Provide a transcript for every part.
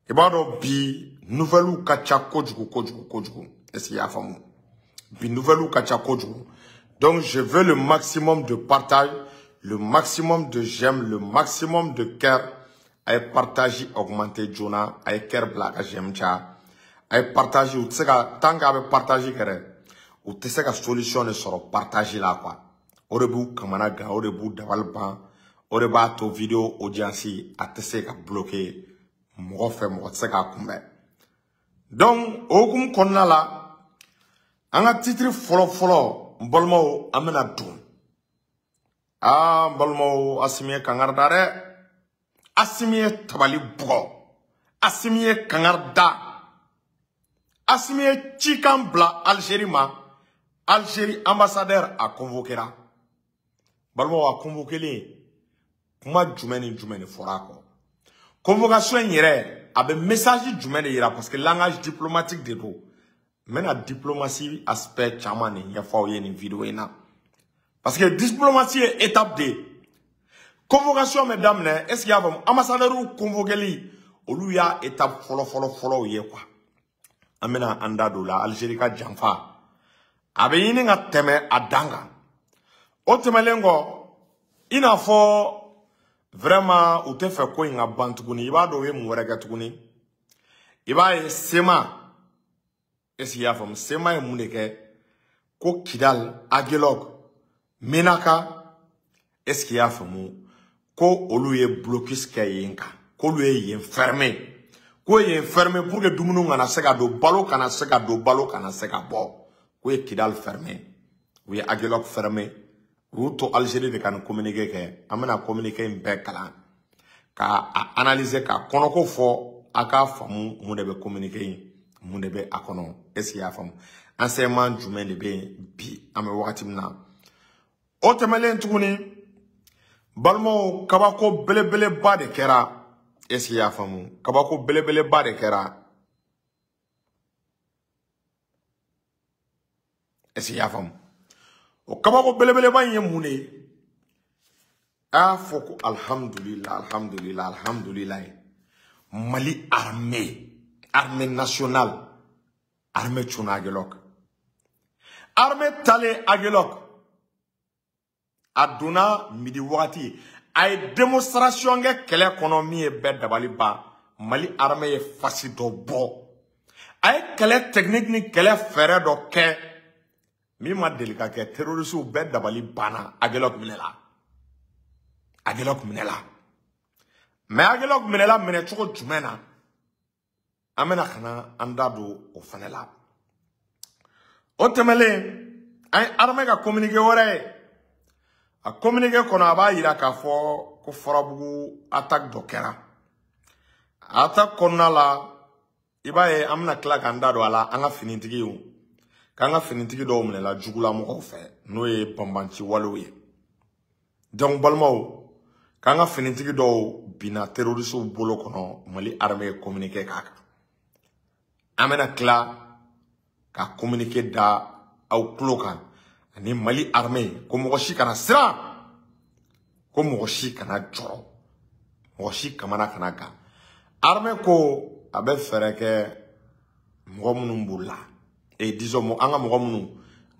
I b'a dɔn bi nouvelle ka ca kojugu kojugu kojugu. Est-ce que i y'a faamu? Bi nouvelle ka ca kojugu. Donc je veux le maximum de partage, le maximum de j'aime, le maximum de cœur. A ye partage augmenter joona, a ye cœur bila a ka j'aime caya. A ye partage, u tɛ se ka tant qu'a bɛ partage kɛ dɛ, u tɛ se ka solution de sɔrɔ partage la quoi. O de b'u kamana gan, o de b'u dabali ban, o de b'a to vidéo audience a tɛ se ka bloquer mɔgɔ fɛ, mɔgɔ tɛ se k'a kunbɛn. Donc o hukumu kɔnɔna la, an ka titre fɔlɔ fɔlɔ, n balimaw, an bɛna don. Aa n balimaw, Asimi ye kangari da dɛ. Asimi ye tabali bugɔ. Asimi ye kangari da. Asimi ye cikan bila Algérie ma. Algérie ambassadeur a convoquera. Balimaw, a convoquelen, kuma jumɛn ni jumɛn de fɔra a kɔ? Convocation in yɛrɛ, a bɛ message jumɛn de yira? Parce que langage diplomatique de don. N bɛna diplomatie aspect caman de ɲɛfɔ aw ye nin vidéo in na. Parce que diplomatie ye étape de ye. Convocation bɛ daminɛ, est-ce que i y'a faamu? Ambassadeur convoqueli, olu y'a étape fɔlɔ fɔlɔ fɔlɔw ye quoi. An bɛna an da don o la. Algérie ka janfa, a bɛ ɲini ka tɛmɛ a dan kan. O tɛmɛnen kɔ, i n'a fɔ vraiment u tɛ fɛ ko in ka ban tuguni. I b'a dɔn u ye mun wɛrɛ kɛ tuguni? I b'a ye SEMA, est-ce que i y'a faamu? SEMA ye mun de kɛ? Ko Kidal, Aguelhok, Menaka, est-ce que i y'a faamu? Ko olu ye blocus kɛ yen kan, k'olu ye yen fermé, ko yen fermé pour que dumuni kana se ka don, balo kana se ka don, balo kana se ka bɔ. K'u ye Kidal fermé, u ye Aguelhok fermé. U y'u to Algérie de ka nin communiqué kɛ. An bɛna communiqué in bɛɛ kalan k'a analyser, k'a kɔnɔko fɔ, a k'a faamu mun de bɛ communiqué in, mun de bɛ a kɔnɔ. Est-ce que i y'a faamu? Enseignement jumɛn de bɛ yen bi, an bɛ wagati min na? O tɛmɛnen tuguni, balimaw, kabako belebeleba de kɛra. Est-ce que i y'a faamu? Kabako belebeleba de kɛra. Est-ce que i y'a faamu? O kabako belebeleba in ye mun de ye? A y'a fɔ ko alhamdulillah, alhamdulillah, alhamdulillah. Mali armée, armée nationale, armée cunna Aguelhok. Armée talen Aguelhok, a donna midi wagati, a ye démonstration kɛ kɛlɛ kɔnɔ min ye bɛɛ dabali ban. Mali armée ye fasi dɔ bɔ. A ye kɛlɛ technique ni kɛlɛ fɛɛrɛ dɔ kɛ min ma deli ka kɛ. Terroristew bɛɛ dabali banna. Aguelhok minɛla. Aguelhok minɛla. Mais Aguelhok minɛla minɛ cogo jumɛn na? An bɛna ka na an da don o fɛnɛ la. O tɛmɛlen, an ye armée ka communiqué wɛrɛ ye. A communiqué kɔnɔ, a b'a yira k'a fɔ ko Farabugu attaque dɔ kɛra. Attaque kɔnɔna la, i b'a ye an bɛna tila k'an da don a la. An ka finitigiw, k'an ka finitigi dɔw minɛla jugulamɔgɔw fɛ, n'o ye banbanci walew ye. Donc balimaw, k'an ka finitigi dɔw binna terroristew bolo kɔnɔ, Mali armée ye communiqué k'a kan. An bɛna tila ka communiqué da aw tulo kan. Ani Mali armée ko mɔgɔ si kana siran, ko mɔgɔ si kana jɔrɔ, mɔgɔ si kamana kana gan. Armée ko a bɛ fɛɛrɛ kɛ mɔgɔ minnu bolila, et disons an ka mɔgɔ minnu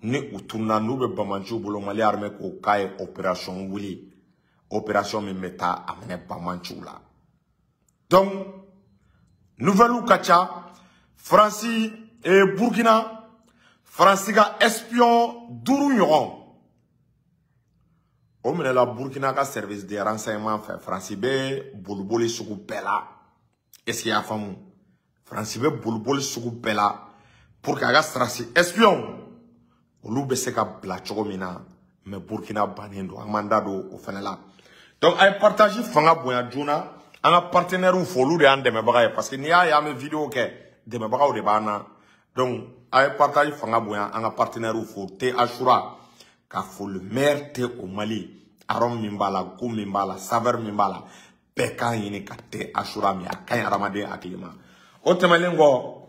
ni u tununa, n'u bɛ bamanciw bolo, Mali armée ko k'a ye opération wuli, opération min bɛ taa a minɛ bamanciw la. Donc nouvelle ka ca. Faransi et Burkina, Faransi ka espion 5 ɲɔgɔn o minɛla Burkina ka service de renseignement fɛ. Faransi bɛ boliboli sugu bɛɛ la. Est-ce que i y'a faamu? Faransi bɛ boliboli sugu bɛɛ la pour que a ka sarasi espion olu bɛ se ka bila cogo min na. Mais Burkina bannen don, an m'an da don o fɛnɛ la. Donc a ye partage fanga bonya joona. An ka partenaires fo, olu de y'an dɛmɛbaga ye, parce que n'i y'a ye an bɛ vidéo kɛ, dɛmɛbagaw de b'an na. Donc a ye partage fanga bonya, an ka partenaires fo. Thé Achoura, k'a fɔ le meilleur thé au Mali, arôme min b'a la, goût min b'a la, saveur min b'a la, bɛɛ k'a ɲini ka thé Achoura min, a ka ɲi hadamaden hakili ma. O tɛmɛnen kɔ,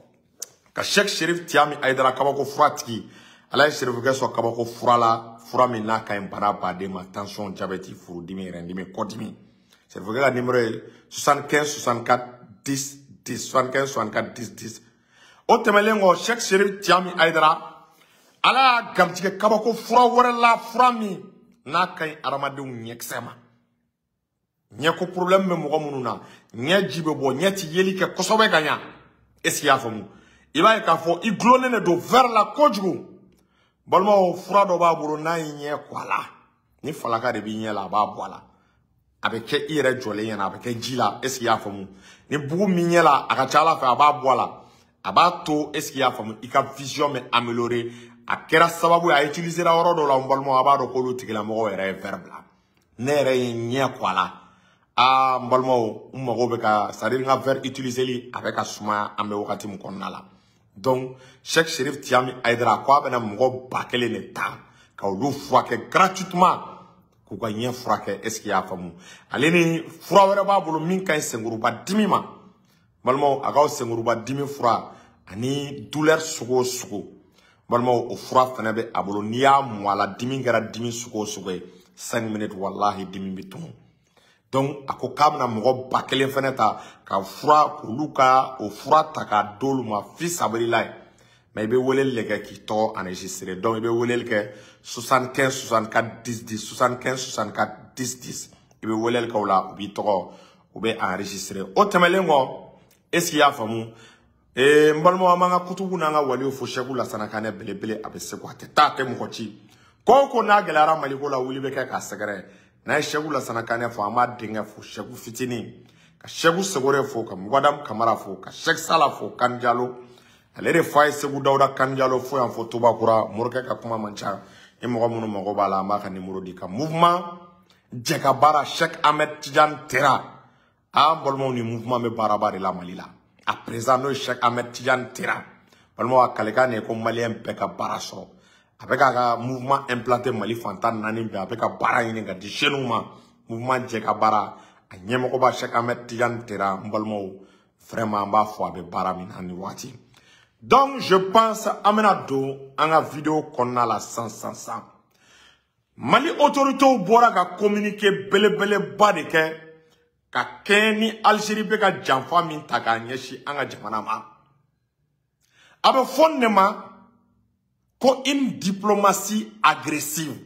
ka Cheikh Chérif Tiami Aïdara kabako fura tigi, Ala ye Chérifukɛ sɔn kabako fura la, fura min n'a ka ɲi bana baden ma, tension, diabète, furudimi, rɛndimi, kɔdimi. Chérifukɛ ka numéro ye 75 64 10 10 75 64 10 10. O tɛmɛlen kɔ, Cheikh Chérif Tiami Aïdara, Ala y'a garijɛgɛ kabako fura wɛrɛ la, fura min n'a ka ɲi adamadenw ɲɛkisɛ ma. Ɲɛko problème bɛ mɔgɔ minnu na, ɲɛ ji bɛ bɔ, ɲɛ ti yeli kɛ kosɛbɛ ka ɲa. Est-ce que i y'a faamu? I b'a ye k'a fɔ i gulonnen de don verre la kojugu. Balimaw, fura dɔ b'a bolo, n'a y'i ɲɛ kɔ a la, ni falaka de b'i ɲɛ la, a b'a bɔ a la. A bɛ kɛ i yɛrɛ jɔlen ɲɛna, a bɛ kɛ ji la. Est-ce que i y'a faamu? Ni bugu min ɲɛ la, a ka ca Ala fɛ, a b'a bɔ a la. A b'a to, est-ce que i y'a faamu, i ka vision bɛ améliorer. A kɛra sababu ye, a utiliser la yɔrɔ dɔw la. N balimaw, a b'a dɔn k'olu tigilamɔgɔw yɛrɛ ye verre bila. Ne yɛrɛ ye ɲɛ kɔ a la. Aa, n balimaw, n mago bɛ ka, c'est à dire n ka verre utiliser a bɛ ka sumaya an bɛ wagati min kɔnɔna la. Donc Cheikh Chérif Tiami Aïdara ko a bɛna mɔgɔ 1000 de ta ka olu furakɛ gratuitement, k'u ka ɲɛ furakɛ. Est-ce que i y'a faamu? Ale ni fura wɛrɛ b'a bolo min ka ɲi senkuruba dimi ma. Balimaw, a k'aw senkuruba dimi fura ani douleur sugu o sugu, balimaw, o fura fana bɛ a bolo. N'i y'a mun a la, dimi kɛra dimi sugu o sugu ye, 5 minutes, walahi, dimi bɛ tunu. Donc a ko k'a bɛna mɔgɔ 1000 fana ta ka fura k'olu ka o fura ta k'a d'olu ma fi sabirila ye. Mais i bɛ weleli de kɛ k'i tɔgɔ enregistrer. Donc i bɛ weleli kɛ 75 64 10 10, 75 64 10 10. I bɛ weleli kɛ o la, u b'i tɔgɔ, u bɛ enregistrer. O tɛmɛnen kɔ, est-ce que i y'a faamu? Ee, n balimaw, an b'an ka kutubu n'an ka waliw fo. Sɛku Lasana Kanɛ belebele, a bɛ segu, a tɛ taa, a tɛ mɔgɔ ci. Ko o ko n'a gɛlɛyara Maliko la, wuli bɛ kɛ k'a sɛgɛrɛ. N'a ye Sɛku Lasana Kanɛ fo, an b'a denkɛ fo, Sɛku fitinin, ka Sɛku Segore fo, ka Mugadamu Kamara fo, ka Sɛki Sala fo, Kanjalo, ale de fa ye Segu Dawuda Kanjalo fo yan fo Tobakura. Morikɛ ka kuma man ca. Ni mɔgɔ minnu mago b'a la, an b'a ka nimoro di. Ka mouvement jɛ ka baara, Cheikh Ahmed Tidiane Tera. An balimaw, ni mouvement bɛ baaraba de la Mali la à présent, n'o ye Cheikh Ahmed Tidiane Tera. Balimaw, a kalekan de ye ko maliyɛn bɛɛ ka baara sɔrɔ. A bɛ k'a ka mouvement implanté Mali fan 14 bɛɛ. A bɛ ka baara ɲini ka di jeunes ma. Mouvement jɛ ka baara, a ɲɛmɔgɔba Cheikh Ahmed Tidiane Tera. N balimaw, vraiment, an b'a fɔ a bɛ baara min na nin waati. Donc je pense an bɛna don an ka vidéo kɔnɔna la san san san. Mali autorités bɔra ka communiqué belebeleba de kɛ ka kɛɲɛ ni Algérie bɛ ka janfa min ta k'a ɲɛsin an ka jamana ma. A bɛ fɔ nin de ma ko une diplomatie agressive,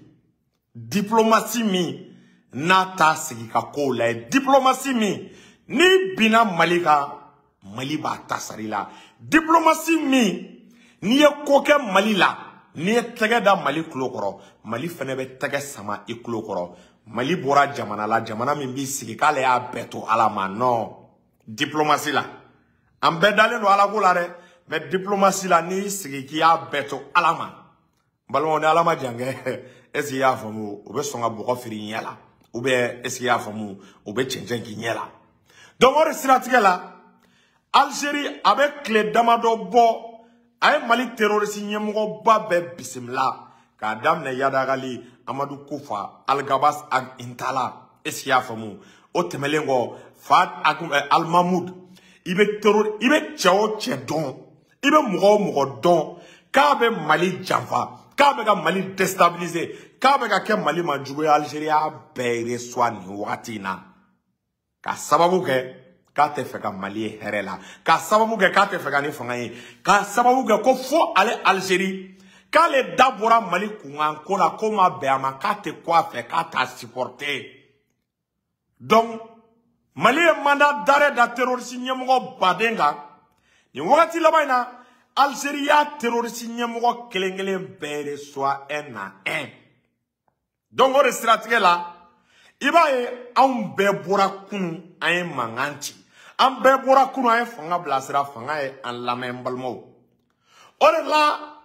diplomatie min n'a t'a sigi ka kow lajɛ, diplomatie min n'i binna Mali kan, Mali b'a ta sari la, diplomatie min n'i ye ko kɛ Mali la, n'i ye tɛgɛ da Mali tulo kɔrɔ, Mali fɛnɛ bɛ tɛgɛ sama i tulo kɔrɔ. Mali bɔra jamana la, jamana min b'i sigi k'ale y'a bɛɛ to Ala ma. Non, diplomatie la, an bɛɛ dalen don Ala ko la dɛ, mais diplomatie la, n'i y'i sigi k'i y'a bɛɛ to Ala ma, n balimaw, ni Ala ma jan kɛ, est ce que i y'a faamu, o bɛ sɔn ka bɔgɔ firi i ɲɛ la, ou bien, est ce que i y'a faamu, o bɛ cɛncɛn k'i ɲɛ la. Donc o de siratigɛ la, Algérie a bɛ tile damadɔ bɔ, a ye Mali terroriste ɲɛmɔgɔba bɛɛ bisimila, k'a daminɛ Iyad Ag Ghali, Amadu Kufa, Alghabass Ag Intalla, est ce que i y'a faamu? O tɛmɛlen kɔ, Fahad Al Mahmoud. I bɛ terror, i bɛ cɛ o cɛ dɔn, i bɛ mɔgɔ o mɔgɔ dɔn k'a bɛ Mali janfa, k'a bɛ ka Mali déstabiliser, k'a bɛ ka kɛ Mali ma jugu ye, Algérie y'a bɛɛ reçoit nin wagati in na, k'a sababu kɛ k'a tɛ fɛ ka Mali ye hɛrɛ la, k'a sababu kɛ k'a tɛ fɛ ka ni fanga ye, k'a sababu kɛ ko fo ale Algérie k'ale da bɔra Mali kunkan ko la, ko ma bɛn a ma, k'a tɛ ko a fɛ, k'a t'a supporter. Donc Mali ye mandat d'arrêt da terroriste ɲɛmɔgɔ baden kan nin wagati laban in na. Algérie y'a terroriste ɲɛmɔgɔ kelen kelen bɛɛ reçoit un à un. Donc o de siratigɛ la, i b'a ye anw bɛɛ bɔra kunun, an ye mankan ci, an bɛɛ bɔra kunun, an ye fanga bilasira, fanga ye an lamɛn. N balimaw, o de la,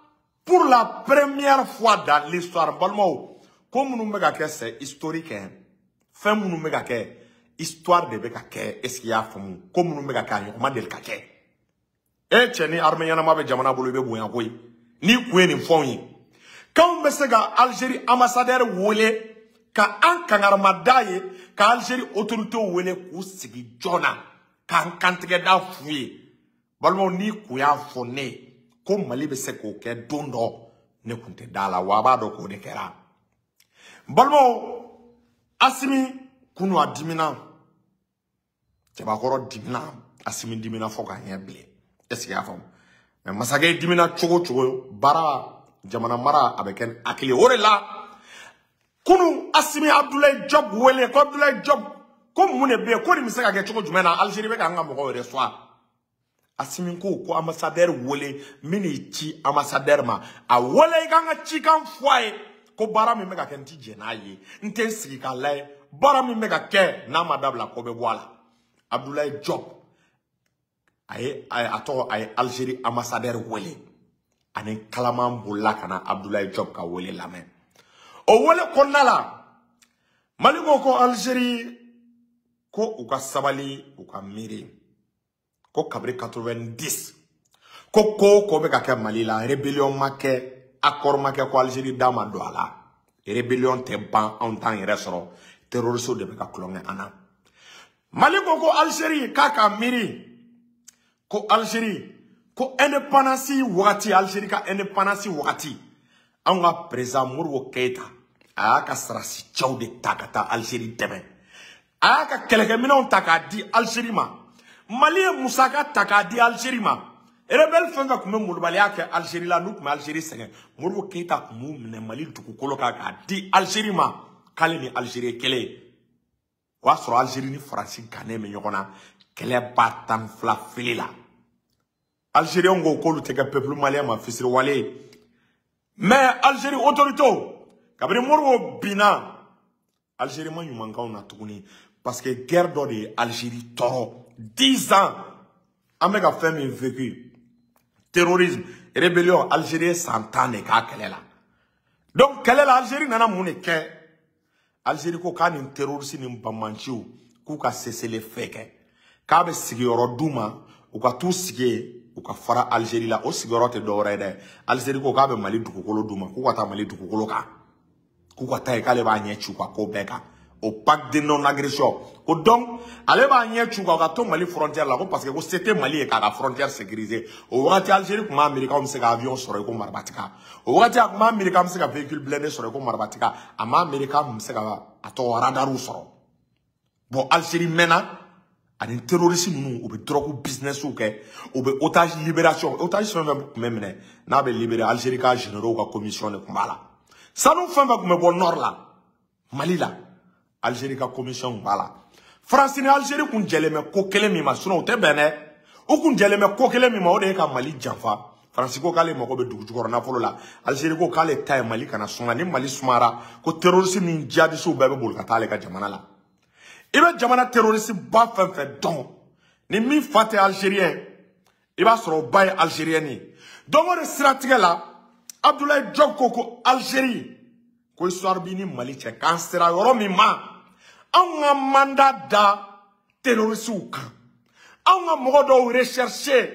pour la première fois dans l'histoire, n balimaw, ko minnu bɛ ka kɛ, c'est historique hein. Fɛn minnu bɛ ka kɛ, histoire de bɛ ka kɛ. Est ce que i y'a faamu? Ko minnu bɛ ka kɛ, a ɲɔgɔn ma deli ka kɛ. E cɛ, ni armée ɲɛnama bɛ jamana bolo, i bɛ bonya koyi. N'i kun ye nin fɛnw ye, k'anw bɛ se ka Algérie ambassadeur wele ka an kangaramada ye, ka Algérie autorité wele k'u sigi joona k'an kantigɛda f'u ye. Balimaw, n'i kun y'a fɔ ne ye ko Mali bɛ se k'o kɛ don dɔ, ne kun tɛ da la. Wa a b'a dɔn k'o de kɛra. Balimaw, Asimi kunu a dimina, cɛbakɔrɔ dimina, Assimi dimina fo k'a ɲɛ bilen. Est ce que i y'a faamu? Mais masakɛ dimina cogo cogo, baara jamana mara a bɛ kɛ ni hakili ye. O de la kunu Assimi Abdoulaye Diop wele ko Abdoulaye Diop ko mun de bɛ yen, ko nin bɛ se ka kɛ cogo jumɛn na Algérie bɛ k'an ka mɔgɔw reçoit. Assimi ko ambassadeur wele, min y'i ci ambassadeur ma, a wele i k'an ka cikan fɔ a ye ko baara min bɛ ka kɛ n ti jɛn n'a ye, n tɛ n sigi k'a lajɛ, baara min bɛ ka kɛ n'a ma dabila ko bɛ bɔ a la. Abdoulaye Diop a ye a tɔgɔ a ye Algérie ambassadeur wele, ani kalaman bolila ka na Abdoulaye Diop ka wele lamɛn. O wele kɔnɔna la, Mali ko Algérie ko u ka sabali, u ka miiri ko kabiri 90 ko ko bɛ ka kɛ Mali la, rébellion ma kɛ, accord ma kɛ, ko Algérie da ma don a la, rébellion tɛ ban, anw t'an yɛrɛ sɔrɔ, terroriste de bɛ ka tulonkɛ an na. Mali ko Algérie k'a ka miiri ko Algérie ko indépendance wagati, Algérie ka indépendance wagati, anw ka président Modibo Keïta a y'a ka sarasi cɛw de ta ka taa Algérie dɛmɛ, a y'a ka kɛlɛkɛminɛnw ta k'a di Algérie ma, Mali ye musaka ta k'a di Algérie ma. Rebelle fɛn fɛn tun bɛ molobaliya kɛ Algérie la, n'u tun bɛ Algérie sɛgɛn, Modibo Keïta tun b'u minɛ Mali dugukolo kan k'a di Algérie ma, k'ale ni Algérie ye kelen ye. O y'a sɔrɔ Algérie ni Faransi gannen bɛ ɲɔgɔn na kɛlɛ ba 12 fili la. Algériens ko k'olu tɛ kɛ peuple malien ma fisiriwale ye. Mais Algérie autorité kabini Modibo binna, Algérie ma ɲumankanw na tuguni, parce que guerre dɔ de ye Algérie tɔɔrɔ 10 ans. An bɛ ka fɛn min vécu, terrorisme, rébellion, Algérie ye san 10 de k'a kɛlɛ la. Donc kɛlɛ la, Algérie nana mun de kɛ? Algérie ko k'a ni terroriste ni banbanciw k'u ka cessez-le-feu kɛ, k'a bɛ sigiyɔrɔ d'u ma, u ka t'u sigi yen, u ka fara Algérie la. O sigiyɔrɔ tɛ dɔwɛrɛ ye dɛ, Algérie ko k'a bɛ Mali dugukolo d'u ma, k'u ka taa Mali dugukolo kan, k'u ka taa yen, k'ale b'a ɲɛ ci u ka ko bɛɛ kan. O pacte de non agression ko donc ale b'a ɲɛ ci u kan, u ka to Mali frontière la, ko parce que ko c'était Mali ye k'a ka frontière sécuriser. O wagati Algérie tun b'a miiri k'anw bɛ se ka avion sɔrɔ i ko maribatika, o wagati a tun b'a miiri k'an bɛ se ka véhicule blindé sɔrɔ i ko maribatika, a m'a miiri k'an bɛ se ka a tɔgɔ radarw sɔrɔ. Bon, Algérie mɛnna ani terroriste ninnu, u bɛ drogue business kɛ, u bɛ otage libération, otage fɛn fɛn tun bɛ minɛ n'a bɛ libérer, Algérie ka généraux ka commission de tun b'a la. Sanu fɛn fɛn tun bɛ bɔ nord la Mali la, Algérie ka commission tun b'a la. France ni Algérie kun jɛlen bɛ ko kelen min ma, sinon u tɛ bɛn dɛ, u kun jɛlen bɛ ko kelen min ma, o de ye ka Mali janfa. France ko k'ale mago bɛ dugu jukɔrɔ nafolo la, Algérie ko k'ale ta ye Mali kana suma, ni Mali sumara ko terroriste ni djihadistes bɛɛ bɛ boli ka taa ale ka jamana la. I bɛ jamana terroriste ba fɛn fɛn dɔn, ni min fa tɛ algérien, i b'a sɔrɔ o ba ye algérien ye. Donc o de siratigɛ la, Abdoulaye Diop ko Algérie ko histoire b'i ni Mali cɛ, k'an sera yɔrɔ min ma, anw ka mandat da terroristew kan, anw ka mɔgɔ dɔw rechercher,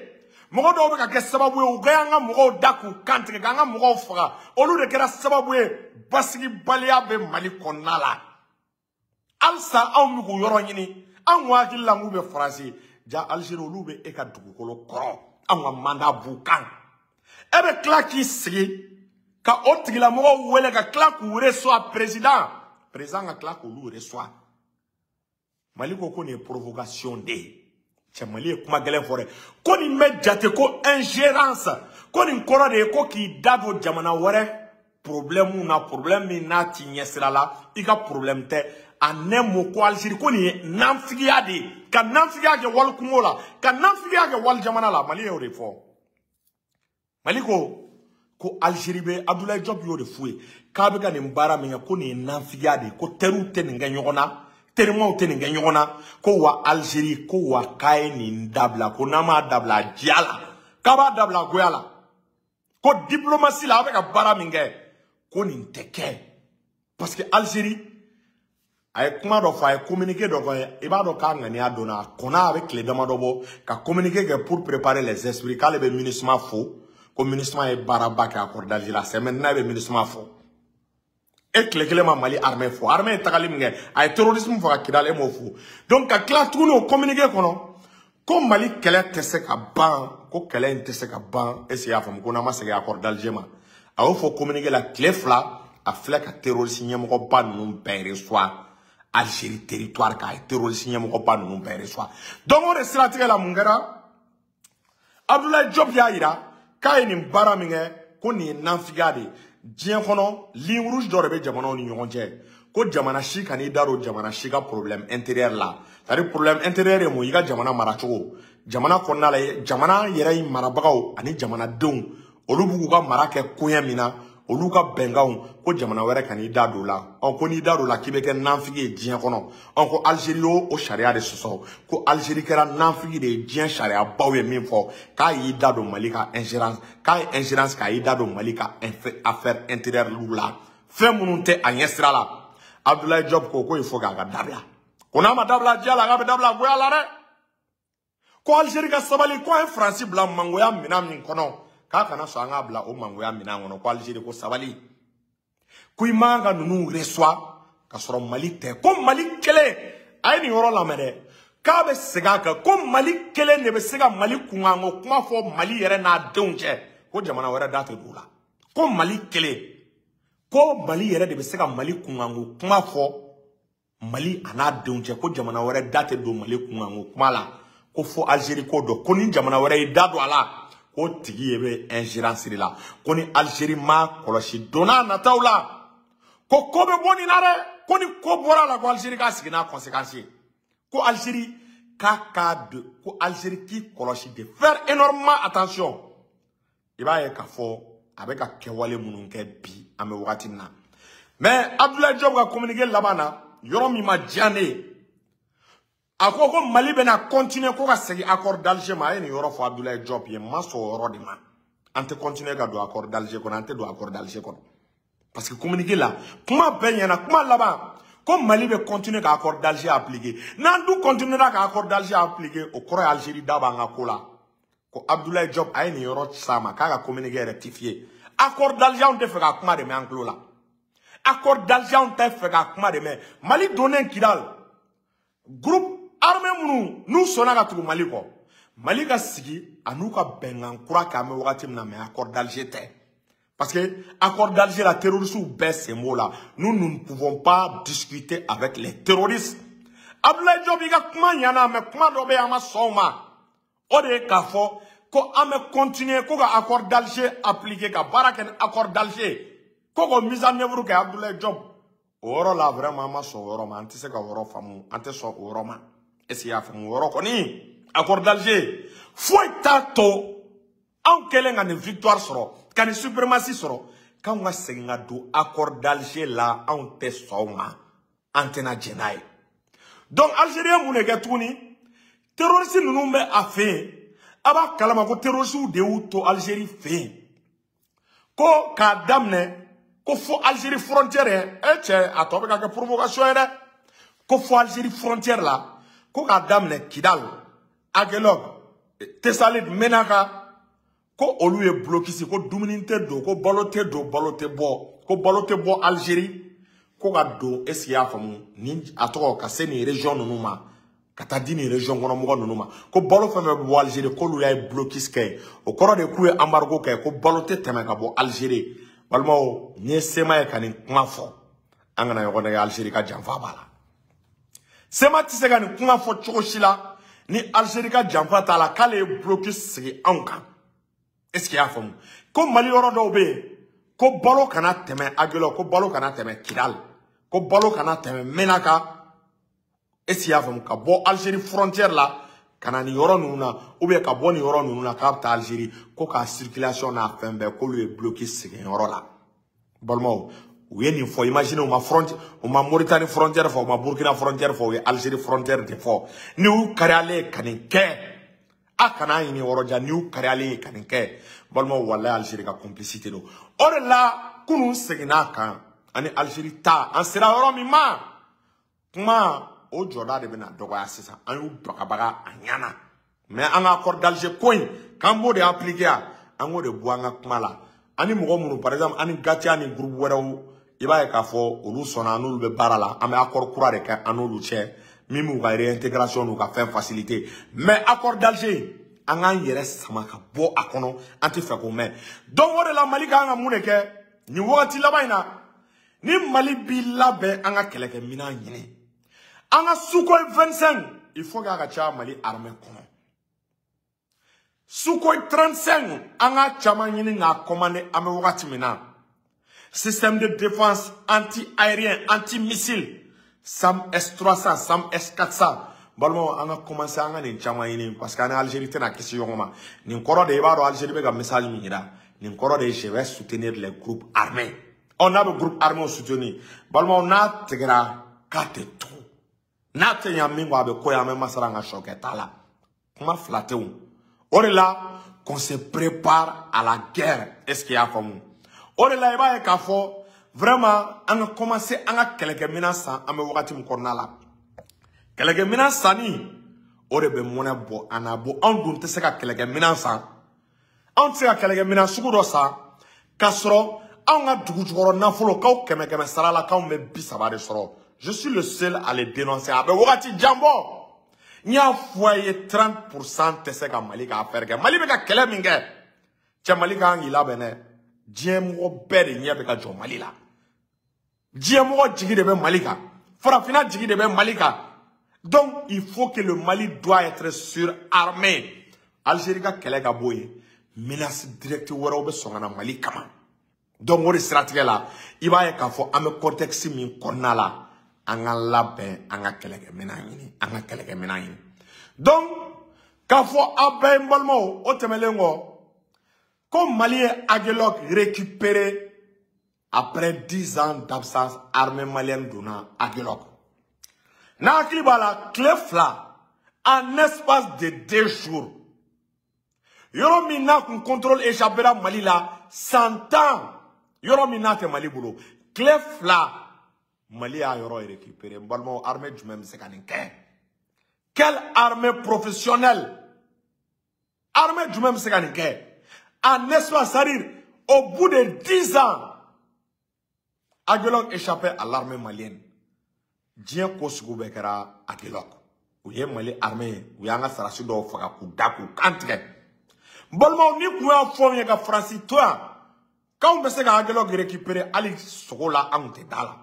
mɔgɔ dɔw bɛ ka kɛ sababu ye u ka y'an ka mɔgɔw da k'u kan tigɛ, k'an ka mɔgɔw faga, olu de kɛra sababu ye basigibaliya bɛ Mali kɔnɔna la. Halisa anw bɛ k'u yɔrɔ ɲini, anw ko hakili la k'u bɛ Faransi ja, Algérie olu bɛ e ka dugukolo kɔrɔ, anw ka mandat b'u kan. E bɛ tila k'i sigi ka o tigilamɔgɔw wele ka tila k'u reçoit, président ka tila k'olu reçoit. Mali ko nin ye provocation de ye. Cɛ, Mali ye kuma gɛlɛn fɔ dɛ, ko nin bɛ jate ko ingérence, ko nin kɔrɔ de ye ko k'i da don jamana wɛrɛ problème na, problème min n'a ti ɲɛsira la, i ka problème tɛ. En un mot, ko Algérie ko nin ye nanfigiya de ye, ka nanfigiya kɛ wali kungo la, ka nanfigiya kɛ wali jamana la. Mali y'o de fɔ. Mali ko Algérie bɛ, Abdoulaye Diop y'o de f'u ye k'a bɛ ka nin baara min kɛ, ko nin ye nanfigiya de ye, ko teriw tɛ nin kɛ ɲɔgɔn na, terimaw tɛ nin kɛ ɲɔgɔn na, ko wa Algérie ko wa k'a ye nin dabila, ko n'an m'a dabila a diya la, k'a b'a dabila a goya la, ko diplomatie la a bɛ ka baara min kɛ, ko nin tɛ kɛ. Parce que Algérie a ye kuma dɔ fɔ, a ye communiqué dɔ kɛ, i b'a dɔn k'a ŋaniya donna, a kɔnna, a bɛ tile damadɔ bɔ ka communiqué kɛ pour préparer les esprits, k'ale bɛ MINUSMA fo, ko MINUSMA ye baaraba kɛ accord d'Alger la. C'est maintenant e bɛ MINUSMA fo, e tile kelen ma Mali armée fo, armée ye tagali min kɛ, a ye terrorisme faga Kidal, e m'o fo. Donc ka tila tuguni o communiqué kɔnɔ ko Mali kɛlɛ tɛ se ka ban, ko kɛlɛ in tɛ se ka ban, est ce que i y'a faamu, ko n'an ma segin accord d'Alger ma. A y'o fɔ communiqué la tile 2, a filɛ ka terroriste ɲɛmɔgɔba ninnu bɛɛ reçoit. Algérie territoire kan, a ye terroriste ɲɛmɔgɔba ninnu bɛɛ reçoit. Donc o de siratigɛ la mun kɛra? Abdoulaye Diop y'a yira k'a ye nin baara min kɛ, ko nin ye nanfigiya de ye. Diɲɛ kɔnɔ ligne rouge dɔ de bɛ jamanaw ni ɲɔgɔn cɛ, ko jamana si kan'i da don jamana si ka problème intérieur la. C'est à dire problème intérieur ye mun? I ka jamana maracogo, jamana kɔnɔna la, jamana yɛrɛ marabagaw ani jamanadenw, olu b'u ka mara kɛ koɲɛ min na, olu ka bɛnkanw, ko jamana wɛrɛ kan'i da don o la. Ɔ ko n'i da don o la, k'i bɛ kɛ nanfigi ye diɲɛ kɔnɔ. Ɔ ko Algérie y'o o sariya de sɔsɔ, ko Algérie kɛra nanfigi de ye diɲɛ sariyabaw ye min fɔ, k'a y'i da don Mali ka ingérence, k'a ye ingérence, k'a y'i da don Mali ka affaire intérieure la, fɛn minnu tɛ a ɲɛsira la. Abdoulaye Diop ko il faut k'a ka dabila, ko n'a ma dabila diya la, k'a bɛ dabila goya la dɛ. Ko Algérie ka sabali, ko an ye Faransi bila mangoya minɛn min kɔnɔ, k'a kana sɔn an k'a bila o mangoya minɛn kɔnɔ. Ko Algérie ko sabali, ko i man ka ninnu reçoit ka sɔrɔ Mali tɛ. Ko Mali kelen, a ye nin yɔrɔ lamɛn dɛ, k'a bɛ segin a kan, ko Mali kelen de bɛ se ka Mali kunkanko kuma fɔ Mali yɛrɛ n'a denw cɛ, ko jamana wɛrɛ da tɛ don o la. Ko Mali kelen, ko Mali yɛrɛ de bɛ se ka Mali kunkanko kuma fɔ Mali a n'a denw cɛ, ko jamana wɛrɛ da tɛ don Mali kunkanko kuma la, ko fo Algérie k'o dɔn, ko ni jamana wɛrɛ y'i da don a la, k'o tigi ye bɛ ingérence de la. Ko ni Algérie ma kɔlɔsi don n'a nataw la, ko ko bɛ bɔ nin na dɛ, ko ni ko bɔra la, ko Algérie k'a sigi n'a conséquence ye. Ko Algérie k'a de, ko Algérie k'i kɔlɔsi, de faire énormément attention. I b'a ye k'a fɔ a bɛ ka kɛwale minnu kɛ bi, an bɛ wagati min na. Mais Abdoulaye Diop ka communiqué laban na, yɔrɔ min ma diya ne ye, a ko ko Mali bɛna continuer ko ka segin accord d'Alger ma. A ye nin yɔrɔ fɔ Abdoulaye Diop ye, n ma sɔn o yɔrɔ de ma. An tɛ continuer ka don accord d'Alger kɔnɔ, an tɛ don accord d'Alger kɔnɔ. Parce que communiqué la, kuma bɛɛ ɲɛna, kuma laban ko Mali bɛ continuer ka accord d'Alger appliquer. N'an dun continuera ka accord d'Alger appliquer, o kɔrɔ ye Algérie da b'an ka ko la. Ko Abdoulaye Diop a ye nin yɔrɔ s'a ma, k'a ka communiqué rectifier. Accord d'Alger, anw tɛ fɛ ka kuma de mɛn an tulo la. Accord d'Alger, anw tɛ fɛ ka kuma de mɛn. Mali donnen Kidal, groupe armé minnu n'u sɔnna ka tugu Mali kɔ, Mali ka sigi a n'u ka bɛnkan kura kɛ an bɛ wagati min na, mais accord d'Alger tɛ. Parce que accord d'Alger la, terroristes bɛɛ sen b'o la. Nous, nous ne pouvons pas discuter avec les terroristes. Abdoulaye Diop, i ka kuma ɲɛna, mais kuma dɔ bɛ yen, an ma sɔn o ma. O de ye k'a fɔ ko an bɛ continuer ko ka accord d'Alger appliquer, ka baara kɛ ni accord d'Alger, ko k'o mise en œuvre kɛ. Abdoulaye Diop, o yɔrɔ la vraiment, an ma sɔn o yɔrɔ ma, an tɛ se ka o yɔrɔ faamu, an tɛ sɔn o yɔrɔ ma. Est-ce que i y'a faamu? O yɔrɔ kɔni, accord d'Alger foyi t'a to anw kɛlen ka nin victoire sɔrɔ, ka nin suprématie sɔrɔ, k'anw ka segin ka don accord d'Alger la, anw tɛ sɔn o ma, an tɛna jɛn n'a ye. Donc Algérie ye mun de kɛ tuguni? Terroriste ninnu bɛ a fɛ yen, a b'a kalama ko terroriste de y'u to Algérie fɛ yen, ko k'a daminɛ ko fo Algérie frontière ye. E cɛ, a tɔ bɛ ka kɛ provocation ye dɛ. Ko fo Algérie frontière la, ko k'a daminɛ Kidal, Aguelhok, Tessalit, Menaka, ko olu ye blocus, ko dumuni tɛ don, ko balo tɛ don, balo tɛ bɔ, ko balo tɛ bɔ Algérie ko ka don. Est ce que i y'a faamu? Ni a tɔgɔ ka se nin région ninnu ma, ka taa di nin région kɔnɔ mɔgɔ ninnu ma, ko balo fɛn fɛn bɛ bɔ Algérie, k'olu y'a ye blocus kɛ. O kɔrɔ de k'u ye embargo kɛ, ko balo tɛ tɛmɛ ka bɔ Algérie. Balimaw, n'i ye CMA ye ka nin kuma fɔ, an kana ɲɔgɔn nɛgɛ, Algérie ka janfa b'a la. CMA tɛ se ka nin kuma fɔ cogo si la ni Algérie ka janfa t'a la, k'ale ye blocus sigi anw kan. Est ce que i y'a faamu? Ko Mali yɔrɔ dɔw bɛ yen, ko balo kana tɛmɛ Aguelhok, ko balo kana tɛmɛ Kidal, ko balo kana tɛmɛ Menaka. Est ce que i y'a faamu? Ka bɔ Algérie frontière la ka na nin yɔrɔ ninnu na, ou bien ka bɔ nin yɔrɔ ninnu na k'a bɛ taa Algérie, ko k'a circulation n'a fɛn bɛɛ, k'olu ye blocus sigi yɔrɔ la. Balimaw, u ye nin fɔ, imagine, u ma frontière, u ma Mauritanie frontière fɔ, u ma Burkina frontière fɔ, u ye Algérie frontière de fɔ. Ni y'u kariyalen ka nin kɛ, a kana ɲini yɔrɔ jan, ni y'u kariyalen ka nin kɛ, balimaw, walayi Algérie ka complicité don. O de la kunun seginna a kan, ani Algérie ta, an sera yɔrɔ min ma, kuma o jɔda de bɛna dɔgɔya sisan. An y'u bagabaga a ɲɛna, mais an ka accord d'Alger ko in, k'an b'o de appliquer yan, an k'o de bɔ an ka kuma la. Ani mɔgɔ minnu, par exemple ani GATIA ni groupe wɛrɛw, i b'a ye k'a fɔ olu sɔnna, an n'olu bɛ baara la, an bɛ accord kura de kɛ an n'olu cɛ, min b'u ka réintégration n'u ka fɛn facilité. Mais accord d'Alger, an k'an yɛrɛ sama ka bɔ a kɔnɔ, an tɛ fɛ k'o mɛn. Donc o de la Mali kan ka mun de kɛ nin wagati laban in na? Ni Mali b'i labɛn, an ka kɛlɛkɛminɛn ɲini. An ka Sukhoi 25, il faut k'a ka ca Mali armée kɔnɔ. Sukhoi 35, an ka caman ɲini k'a commander an bɛ wagati min na. Système de défense anti-aérien, anti-missile, SAM S300, SAM S400. Balimaw, an ka commencer an ka nin caman ɲini parce que an ni Algérie tɛna kisi ɲɔgɔn ma. Nin kɔrɔ de, i b'a dɔn Algérie bɛ ka message min yira. Nin kɔrɔ de, je vais soutenir les groupes armés. Ɔ n'a bɛ groupe armé soutenir, balimaw, n'a tigɛra k'a tɛ tugu. N'a tɛ ɲa min kɔ, a bɛ ko ye, an bɛ masala an ka sɔ kɛ t'a la. Kuma fila tɛ o. O de la, qu'on se prépare à la guerre. Est-ce qu'il y a faamu? O de la, i b'a ye k'a fɔ vraiment an ka commencer an ka kɛlɛkɛminɛn san an bɛ wagati min kɔnɔna la. Kɛlɛkɛminɛn sanni, o de bɛ mɔnɛ bɔ an na. Bon, anw dun tɛ se ka kɛlɛkɛminɛn san. Anw tɛ se ka kɛlɛkɛminɛn sugu dɔ san k'a sɔrɔ anw ka dugu jukɔrɔ nafolo k'aw kɛmɛ kɛmɛ sara la k'anw bɛ 30 de sɔrɔ. Je suis le seul à le dénoncer. A bɛ wagati jan bɔ. N y'a fɔ a ye 30% tɛ se ka Mali ka affaire kɛ. Mali bɛ ka kɛlɛ min kɛ, cɛ, Mali ka kan k'i labɛn dɛ. Diɲɛ mɔgɔ bɛɛ de ɲɛ bɛ ka jɔ Mali la. Diɲɛ mɔgɔ jigi de bɛ Mali kan. Farafinna jigi de bɛ Mali kan. Donc, il faut que le Mali doit être surarmé. Algérie ka kɛlɛ ka bɔ yen, menace directe wɛrɛw bɛ sɔn ka na Mali kama. Donc, o de siratigɛ la, i b'a ye k'a fɔ an bɛ contexte min kɔnɔna la, an ka labɛn, an ka kɛlɛkɛminɛn ɲini, an ka kɛlɛkɛminɛn ɲini. Donc, k'a fɔ aw bɛɛ ye, n balimaw, o tɛmɛnen kɔ, ko Mali ye Aguelhok récupéré après 10 ans d'absence, armée malienne donna Aguelhok. N'a hakili b'a la, tile 2, en espace de 2 jours, yɔrɔ min n'a kun contrôle échappera Mali la san 10, yɔrɔ min n'a tɛ Mali bolo, tile 2, Mali y'a yɔrɔ récupéré. N balimaw, armée jumɛn bɛ se ka nin kɛ? Quelle armée professionnelle? Armée jumɛn bɛ se ka nin kɛ en espace, c'est-à-dire au bout de 10 ans, Aguelhok échappait à l'armée malienne? Diɲɛ ko sugu bɛɛ kɛra Aguelhok. U ye Mali armée ye, u y'an ka sarasi dɔw faga k'u da k'u kan tigɛ. N balimaw, ni kun y'a fɔ anw ye ka Faransi to yan k'anw bɛ se ka Aguelhok récupérer, hali sogo la anw tɛ da la.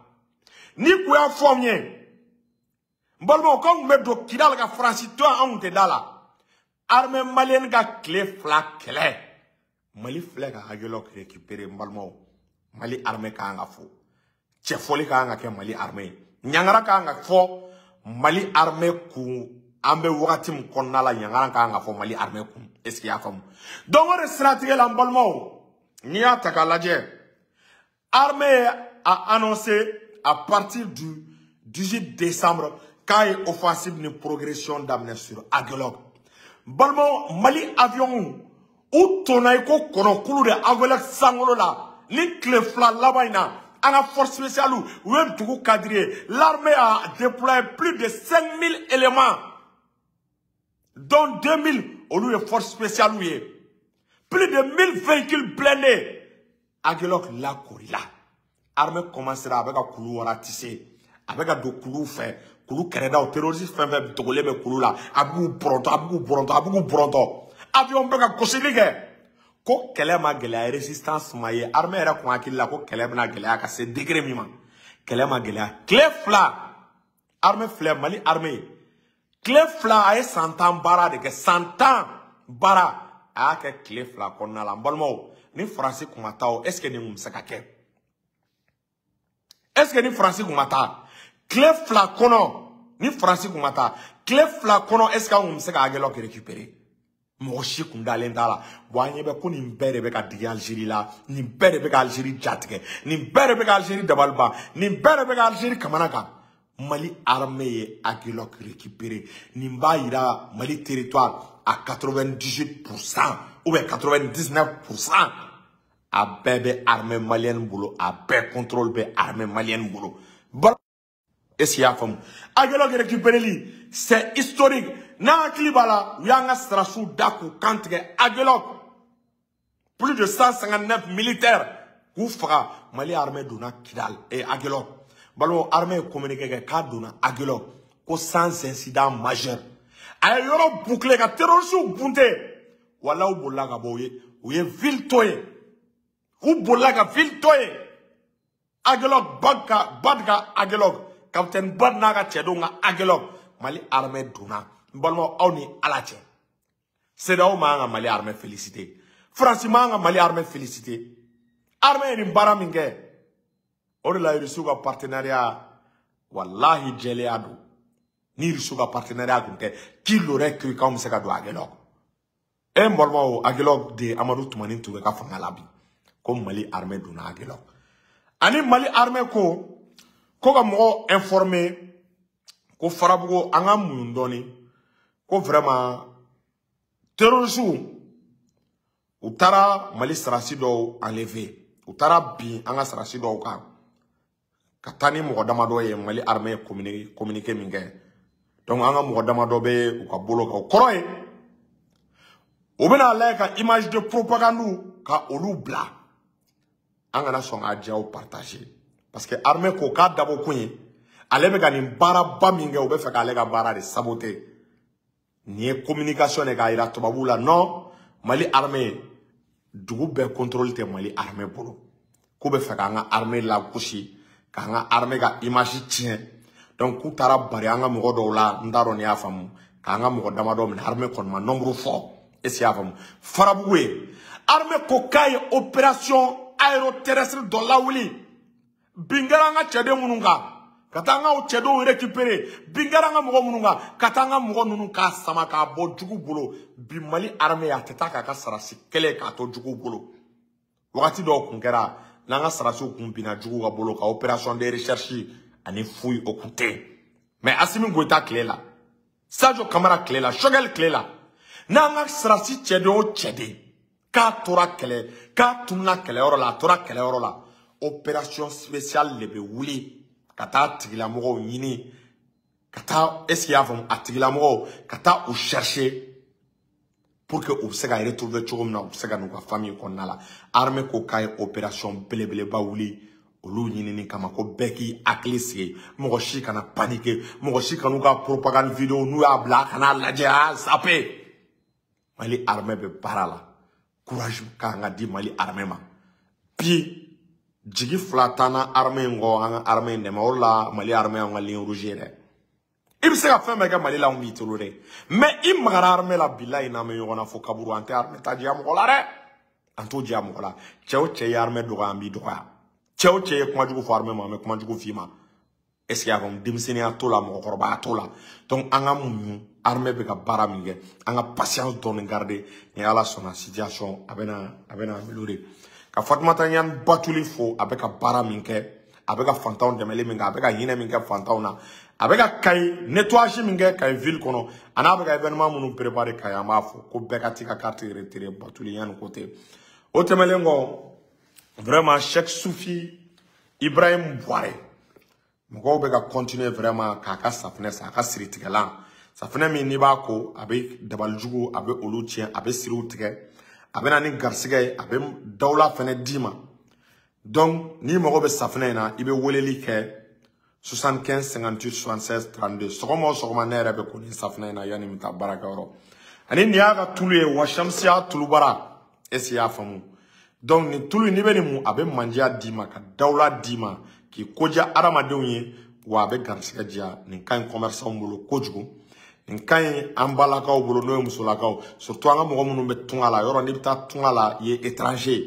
Ni kun y'a fɔ anw ye, n balimaw, k'anw tun bɛ don Kidali ka Faransi to yan, anw tɛ da la. Armée malienne ka tile 2 kɛlɛ, Mali filɛ ka Aguelhok récupérer. N balimaw, Mali armée ka kan ka fo, cɛfɔli ka kan ka kɛ Mali armée ye, ɲangara ka kan ka fɔ Mali armée kun. An bɛ wagati min kɔnɔna la, ɲangara ka kan ka fɔ Mali armée kun. Est ce que i y'a faamu? Donc o de siratigɛ la, n balimaw, n'i y'a ta k'a lajɛ, armée a annoncé à partir du 18 décembre k'a ye offensive ni progression daminɛ sur Aguelhok. Balimaw, Mali avion u tonna i ko kɔnɔkulu de Aguelhok sankolo la. Ni tile 2 laban in na, an ka force spéciale u ye dugu quadrillé. L'armée a déployé plus de 5000 éléments, dont 2000 olu ye force spéciale ye, plus de 1000 véhicules blindés. Aguelhok lakorila. Armée commencera a bɛ ka kulu ratisser, a bɛ ka don kuluw fɛ, kulu kɛrɛdaw, terroriste fɛn fɛn dogolen bɛ kulu la, a b'u bɔrɔntɔ, a b'u bɔrɔntɔ, a b'u bɔrɔntɔ. Avion bɛ ka gosili kɛ. Ko kɛlɛ ma gɛlɛya, résistance ma ye. Armée yɛrɛ kun hakili la ko kɛlɛ bɛna gɛlɛya ka se degré min ma, kɛlɛ ma gɛlɛya. Tile 2, armée filɛ, Mali armée, tile 2, a ye san 10 baara de kɛ, san 10 baara a y'a kɛ tile 2 kɔnɔna la. N balimaw, ni Faransi kun ma taa o, est ce que nin kun bɛ se ka kɛ? Est ce que ni Faransi kun ma taa tile 2 kɔnɔ, ni Faransi kun ma taa tile 2 kɔnɔ, est ce que anw kun bɛ se ka Aguelhok récupérer? Mɔgɔ si kun dalen t'a la. Bon, an ɲɛ bɛ ko nin bɛɛ de bɛ ka digi Algérie la, nin bɛɛ de bɛ ka Algérie jatigɛ, nin bɛɛ de bɛ ka Algérie dabali ban, nin bɛɛ de bɛ ka Algérie kamana kan. Mali armée ye Aguelhok récupéré. Nin b'a yira Mali territoire à 98% ou bien 99%, a bɛɛ bɛ armée malienne bolo, a bɛɛ contrôle bɛ armée malienne bolo. Est-ce qu'il y a faamu? Aguelhok récupéré, c'est historique. N'a hakili b'a la, u y'an ka sarasiw da k'u kan tigɛ Aguelhok, plus de 159 militaires k'u faga. Mali armée donna Kidal et Aguelhok. Balimaw, armée ye communiqué kɛ k'a donna Aguelhok ko sans incident majeur. A ye yɔrɔ boucler ka terroristes bunte. Walahi, u bolila ka bɔ, u ye ville to yen, u bolila ka ville to yen. Aguelhok, Badka, Badka Aguelhok. Capitaine Bad n'a ka cɛdenw ka Aguelhok, Mali armée donna. N balimaw, aw ni Ala cɛ. CEDEAO man ka Mali armée féliciter. France man ka Mali armée féliciter. Armée ye nin baara min kɛ, o de la Russiw ka partenariat, wallahi jɛlenya don. Ni Russiw ka partenariat tun tɛ, qui l'aurait cru k'anw bɛ se ka don Aguelhok? E n balimaw, Aguelhok de Amadou Toumani Touré ka fanga la bi, ko Mali armée donna Aguelhok. Ani Mali armée ko ka mɔgɔw informer ko Farabugu an ka muɲu dɔɔni, ko vraiment terroristes u taara Mali sarasi dɔw enlever, u taara bin an ka sarasi dɔw kan ka taa ni mɔgɔ damadɔ ye. Mali armée ye communiqué min kɛ, donc an ka mɔgɔ damadɔ bɛ u ka bolo kan. O kɔrɔ ye u bɛna lajɛ ka image de propagande ka olu bila. An kana sɔn k'a jaw partager, parce que armée ko k'a dabɔ kun ye ale bɛ ka nin baaraba min kɛ, u bɛ fɛ k'ale ka baara de saboter. Nin ye communication de k'a yira tubabuw la, non, Mali armée dugu bɛɛ contrôle tɛ Mali armée bolo, k'u bɛ fɛ k'an ka armée lagosi, k'an ka armée ka image tiɲɛ. Donc k'u taara bari an ka mɔgɔ dɔw la, n t'a dɔn n'i y'a faamu, k'an ka mɔgɔ damadɔ minɛ. Armée kɔni ma nombre fɔ, est-ce que y'a faamu? Farabugu ye, armée ko k'a ye opération aéroterrestre dɔ lawuli. Bin kɛra an ka cɛden minnu kan, ka taa an ka cɛdenw récupérer. Bin kɛra an ka mɔgɔ minnu kan, ka taa an ka mɔgɔ ninnu k'a sama k'a bɔ jugu bolo. Bi Mali armée a tɛ taa k'a ka sarasi kɛlɛ k'a to jugu bolo. Wagati dɔw kun kɛra n'an ka sarasiw kun binna jugu ka bolo ka opération de recherche ani fouille, o kun tɛ yen. Mais Assimi Goïta tile la, Sadio Camara tile la, Choguel tile la, n'an ka sarasi cɛden o cɛden k'a tora kɛlɛ, k'a tununa kɛlɛyɔrɔ la, a tora kɛlɛyɔrɔ la, opération spéciale de bɛ wuli ka taa tigilamɔgɔw ɲini, ka taa, est-ce que i y'a faamu, a tigilamɔgɔw ka taa u chercher pour que u bɛ se ka retrouver cogo min na, u bɛ se ka n'u ka famille kɔnɔna la. Armée ko k'a ye opération belebeleba wuli olu ɲinini kama, ko bɛɛ k'i hakili sigi, mɔgɔ si kana paniquer, mɔgɔ si kan'u ka propagande vidéo n'u y'a bila a kana lajɛ, a zapper. Mali armée bɛ baara la, courage kan ka di Mali armée ma. Bi jigi fila t'an na armée in kɔ, an ka armée in dɛmɛ. O de la Mali armée y'an ka ligne rouge ye dɛ. I bɛ se ka fɛn bɛɛ kɛ Mali la, anw b'i tolo dɛ, mais i magara armée la, bilayi n'an bɛ ɲɔgɔn na fo kaburu. An tɛ armée ta diya mɔgɔ la dɛ, an t'o diya mɔgɔ la. Cɛ o cɛ ye armée dɔgɔya, an b'i dɔgɔya. Cɛ o cɛ ye kuma jugu fɔ armée ma, an bɛ kuma jugu f'i ma. Est ce que y'a faamu? Denmisɛnninya t'o la, mɔgɔkɔrɔbaya t'o la. Donc an ka muɲu, armée bɛ ka baara min kɛ, an ka patience dɔɔni garder. Ni Ala sɔnna, situation a bɛna améliorer. Ka Fatumata Ɲani Batuli fo, a bɛ ka baara min kɛ, a bɛ ka fantanw dɛmɛli min kɛ, a bɛ ka hinɛ min kɛ fantanw na, a bɛ ka Kayi nettoyage min kɛ Kayi ville kɔnɔ, a n'a bɛ ka événement minnu préparer Kayi, an b'a fɔ ko bɛɛ ka t'i ka carte retirer. Batuli Ɲani ko ten. O tɛmɛnen kɔ, vraiment Cheikh Soufi Ibrahim Bouare, mɔgɔw bɛ ka continuer vraiment k'a ka safunɛ san, a ka siritigɛlan safunɛ min n'i b'a ko, a bɛ dabalijugu, a bɛ olu tiɲɛ, a bɛ siriw tigɛ, a bɛ na ni garisɛgɛ ye, a bɛ dawula fɛnɛ d'i ma. Donc n'i mago bɛ safunɛ in na, i bɛ weleli kɛ 75 58 76 32. Sɔgɔma o sɔgɔma, ne yɛrɛ bɛ ko ni safunɛ in na yanni n bɛ taa baarakɛyɔrɔ. Ani nin y'a ka tulu ye, Washamsiya tulubara, est ce que i y'a faamu? Donc nin tulu in, n'i bɛ nin mun, a bɛ mandiya d'i ma, ka dawula d'i ma, k'i koja adamadenw ye, wa a bɛ garisɛgɛ diya. Nin ka ɲi commerçant bolo kojugu, nin ka ɲi an balakaw bolo, n'o ye musolakaw, surtout an ka mɔgɔ minnu bɛ tunga la. Yɔrɔ n'i bɛ taa tunga la, i ye étranger,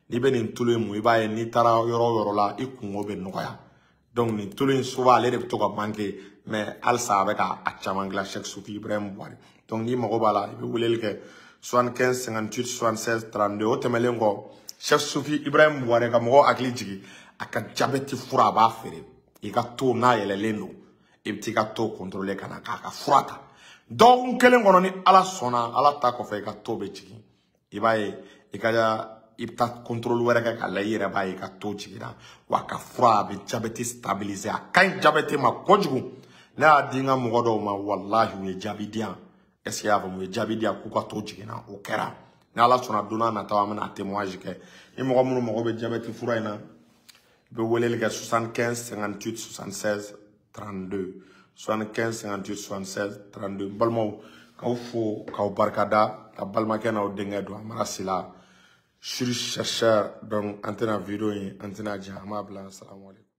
n'i bɛ nin tulu in mun, i b'a ye n'i taara yɔrɔ o yɔrɔ la, i kungo bɛ nɔgɔya. Donc nin tulu in, souvent ale de bɛ to ka manquer, mais halisa a bɛ ka a caman dilan, Cheikh Soufi Ibrahim Bouare. Donc n'i mago b'a la, i bɛ weleli kɛ 75 58 76 32. O tɛmɛnen kɔ, Cheikh Soufi Ibrahim Bouare ka mɔgɔw hakili jigin a ka diabète fura, a b'a feere. I ka to n'a yɛlɛlen don, i bɛ t'i ka to contrôler ka na k'a ka fura ta. Dɔgɔkun kelen kɔnɔ, ni Ala sɔnna, Ala ta kɔfɛ, i ka to bɛ jigin. I b'a ye, i ka i bɛ taa contrôle wɛrɛ kɛ k'a lajɛ, i yɛrɛ b'a ye i ka to jiginna. Wa a ka fura, a bɛ diabète stabiliser, a ka ɲi diabète ma kojugu. Ne y'a di n ka mɔgɔ dɔw ma, walahi u ye jaabi di yan. Est ce que i y'a faamu? U ye jaabi di yan k'u ka to jiginna, o kɛra. Ni Ala sɔnna, don n'a nataw an bɛna témoignage kɛ. Ni mɔgɔ minnu mago bɛ diabète fura in na, i bɛ weleli kɛ 75 58 76 32, 75 58 76 32. N balimaw, k'aw fo k'aw barikada, ka balimakɛ n'aw denkɛ don Amara Sila, sur chercheur. Donc an tɛna vidéo in, an tɛna jan, an b'a bila. Salamu aleykum.